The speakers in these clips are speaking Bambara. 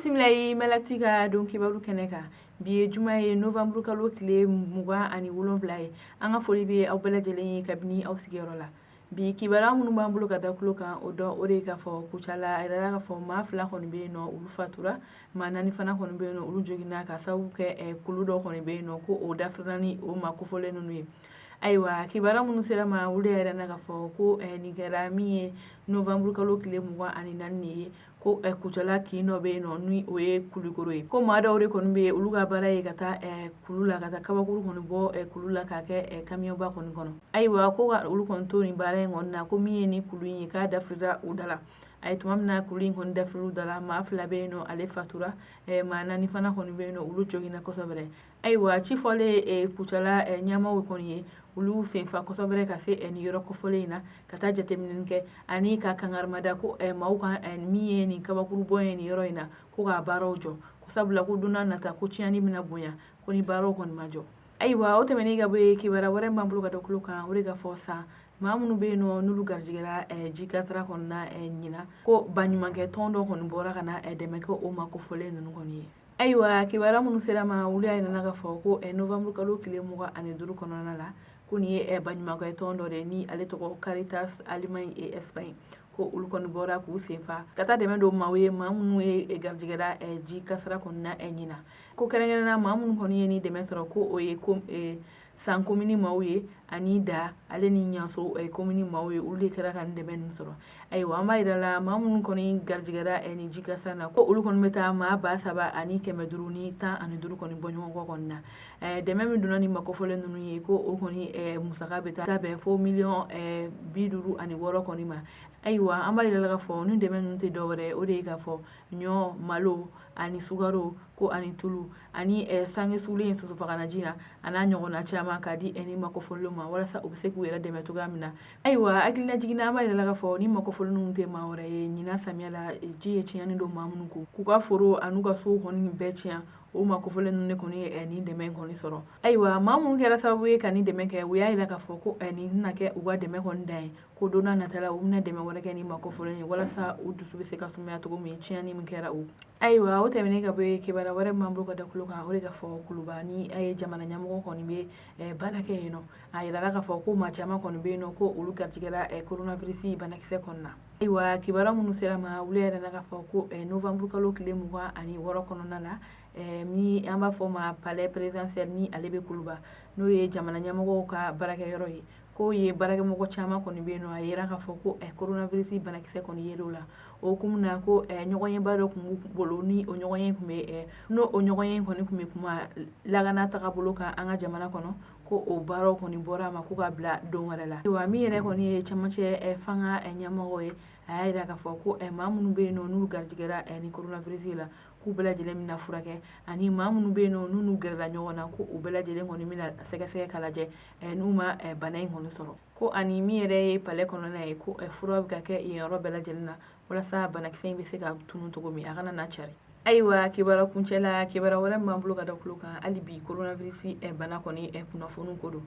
Bisimila ye Malactu ka don kibaru kɛnɛ kan. Bi ye juma ye, novembre kalo tile 27 ye. An ka foli bɛ aw bɛɛ lajɛlen ye kabini aw sigiyɔrɔ la. Bi kibaruya minnu b'an bolo ka da tulo kan, o dɔ o de ye k'a fɔ Kucala, a yirala k'a fɔ maa fila kɔni bɛ yen nɔ, olu fatura, maa naani fana kɔni bɛ yen nɔ, olu joginna ka sababu kɛ kulu dɔ kɔni bɛ yen nɔ ko o dafirila ni o maa kofɔlen ninnu ye. Ayiwa, kibaruya minnu sera ma, olu y'a yira k'a fɔ ko nin kɛra min ye novembre kalo tile 24 ye, ko Kucala kin dɔ bɛ yen nɔ, ni o ye Kulikoro ye, ko maa dɔw de kɔni bɛ yen, olu ka baara ye ka taa kulu la, ka taa kabakuru kɔni bɔ kulu la k'a kɛ kamiyɔnba kɔni kɔnɔ. Ayiwa, ko ka olu kɔni to nin baara in kɔni na, ko min ye ni kulu in ye, k'a dafirila u da la. A ye tuma min na kulu in kɔni dafirila u da la, maa fila bɛ yen nɔ, ale fatura, maa naani fana kɔni bɛ yen nɔ, olu joginna kosɛbɛ. Ayiwa, ci fɔlen Kucala ɲɛmaaw kɔni ye, olu senfa kosɛbɛ ka se nin yɔrɔ kofɔlen in na, ka taa jateminɛ kɛ ani ka kangarimada ko maaw ka min ye nin kabakuru bɔ ye nin yɔrɔ in na, ko k'a baaraw jɔ, ko sabula ko don nata ko tiɲɛni bɛna bonya ko ni baaraw kɔni ma jɔ. Ayiwa, o tɛmɛnen ka bɔ yen, kibaruya wɛrɛ b'an bolo ka da tulo kan, o de ka fɔ san maa minnu bɛ yen nɔ, n'olu garijɛgɛra ji kasara kɔnɔna ɲina, ko baɲumankɛ tɔn dɔ kɔni bɔra ka na dɛmɛ kɛ o ma kofɔlen ninnu kɔni ye. Ayiwa, kibaruya minnu sera ma, olu y'a yira k'a fɔ ko novembre kalo tile 25 kɔnɔna la, ko nin ye baɲumankɛ tɔn dɔ de ni ale tɔgɔ Caritas Allemagne et Espagne, ko olu kɔni bɔra k'u senfa ka taa dɛmɛ don maaw ye, maa minnu ye garijɛgɛra ji kasara kɔnɔna ɲina, ko kɛrɛnkɛrɛnna maa minnu kɔni ye ni dɛmɛ sɔrɔ, ko o ye San komini maaw ye ani Da ale ni Ɲanso komini maaw ye, olu de kɛra ka nin dɛmɛ ninnu sɔrɔ. Ayiwa, an b'a yira la, maa minnu kɔni garijɛgɛra nin ji kasara na, ko olu kɔni bɛ taa maa 3515 kɔni bɔ ɲɔgɔn kɔ kɔni na. Dɛmɛ min donna ni maa kofɔlen ninnu ye, ko o kɔni musaka bɛ taa bɛn fo miliyɔn 56 kɔni ma. Ayiwa, an b'a yira la k'a fɔ ni dɛmɛ ninnu tɛ dɔwɛrɛ, o de ye k'a fɔ ɲɔ, malo ani sukaro ko ani tulu ani sange sulen sosofaganaji na, a n'a ɲɔgɔnna caman, k'a di ni maa kofɔlenw ma walasa u bɛ se k'u yɛrɛ dɛmɛ cogoya min na. Ayiwa, hakilina jiginna, an b'a yira la k'a fɔ ni maa kofɔlen ninnu tɛ maa wɛrɛ ye, ɲinan samiya la ji ye tiɲɛni don maa minnu kun, k'u ka foro an'u ka sow kɔni bɛɛ tiɲɛ, o maa kofɔlen ninnu de kɔni ye nin dɛmɛ in kɔni sɔrɔ. Ayiwa, maa minnu kɛra sababu ye ka nin dɛmɛ kɛ, u y'a yira k'a fɔ ko nin tɛna kɛ u ka dɛmɛ kɔni dan ye, ko don n'a nata la, u bɛna dɛmɛ wɛrɛ kɛ ni maa kofɔlen ye walasa u dusu bɛ se ka sumaya cogo min tiɲɛni min kɛra u. Ayiwa, o tɛmɛnen ka bɔ yen, kibaruya wɛrɛ b'an bolo ka da tulo kan, o de ka fɔ Kuluba ni a ye jamana ɲɛmɔgɔ kɔni bɛ baara kɛ yen nɔ, a yirala k'a fɔ ko maa caman kɔni bɛ yen nɔ, ko olu garijɛgɛra coronavirus banakisɛ kɔni na. Ayiwa, kibaruya minnu sera ma, olu yɛrɛ k'a fɔ ko novembre kalo tile 26 kɔnɔna la, ni an b'a fɔ ma palais présidentiel, ni ale bɛ Kuluba, n'o ye jamana ɲɛmɔgɔw ka baarakɛyɔrɔ ye, k'o ye baarakɛmɔgɔ caman kɔni bɛ yen nɔ, a yira k'a fɔ ko coronavirus banakisɛ kɔni yer'o la. O hukumu na, ko ɲɔgɔnyeba dɔ tun b'u bolo, ni o ɲɔgɔnye tun bɛ n'o o ɲɔgɔnye kɔni tun bɛ kuma lakana tagabolo kan an ka jamana kɔnɔ, ko o baaraw kɔni bɔra a ma ko ka bila don wɛrɛ la. Ayiwa, min yɛrɛ kɔni ye cɛmancɛ fanga ɲɛmɔgɔ ye, a y'a yira k'a fɔ ko maa minnu bɛ yen nɔ, n'olu garijɛgɛra ni coronavirus la, k'u bɛɛ lajɛlen bɛna furakɛ, ani maa minnu bɛ yen nɔ, n'u gɛrɛla ɲɔgɔn na, ko u bɛɛ lajɛlen kɔni bɛna sɛgɛsɛgɛ ka lajɛ n'u ma bana in kɔni sɔrɔ, ko ani min yɛrɛ ye palais kɔnɔna ye, ko fura bɛ ka kɛ yen yɔrɔ bɛɛ lajɛlen na walasa banakisɛ in bɛ se ka tunun cogo min, a kana na cari. Ayiwa, kibaruya kuncɛ la, kibaruya wɛrɛ min b'an bolo ka da tulo kan hali bi, coronavirus bana kɔni kunnafoni ko don.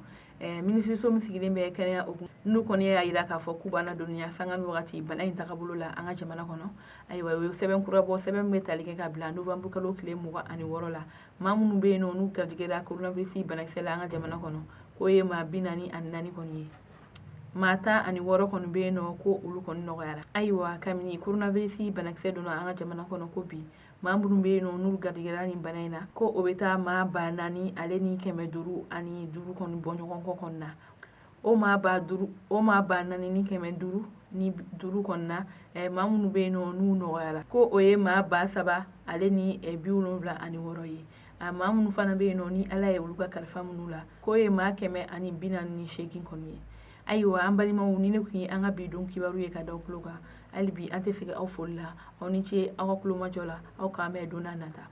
Minisiriso min sigilen bɛ kɛnɛya o n'u kɔni y'a jira k'a fɔ k'u b'an ladɔnniya sanga ni wagati bana in tagabolo la an ka jamana kɔnɔ. Ayiwa, u ye sɛbɛn kura bɔ, sɛbɛn min bɛ tali kɛ ka bila novembre kalo tile 26 la, maa minnu bɛ yen nɔ, n'u garijɛgɛra coronavirus banakisɛ la an ka jamana kɔnɔ, k'o ye maa 44 kɔni ye, maa 16 kɔni bɛ yen nɔ, ko olu kɔni nɔgɔyara. Ayiwa, kabini coronavirus banakisɛ donna an ka jamana kɔnɔ, ko bi maa minnu bɛ yen nɔ, n'olu garijɛgɛra nin bana in na, ko o bɛ taa maa 4505 kɔni bɔ ɲɔgɔn kɔ kɔni na. O maa ba duuru, o maa 4505 kɔni na, maa minnu bɛ yen nɔ, n'u nɔgɔyara, ko o ye maa 3076 ye. A maa minnu fana bɛ yen nɔ, ni Ala ye olu ka kalifa minnu la, k'o ye maa 148 kɔni ye. Ayiwa, an balimaw, ni ne tun ye an ka bi don kibaru ye ka da tulo kan. Hali bi an tɛ segin aw foli la. Aw ni ce aw ka kulomajɔ la. Aw k'an bɛn don n'a nata.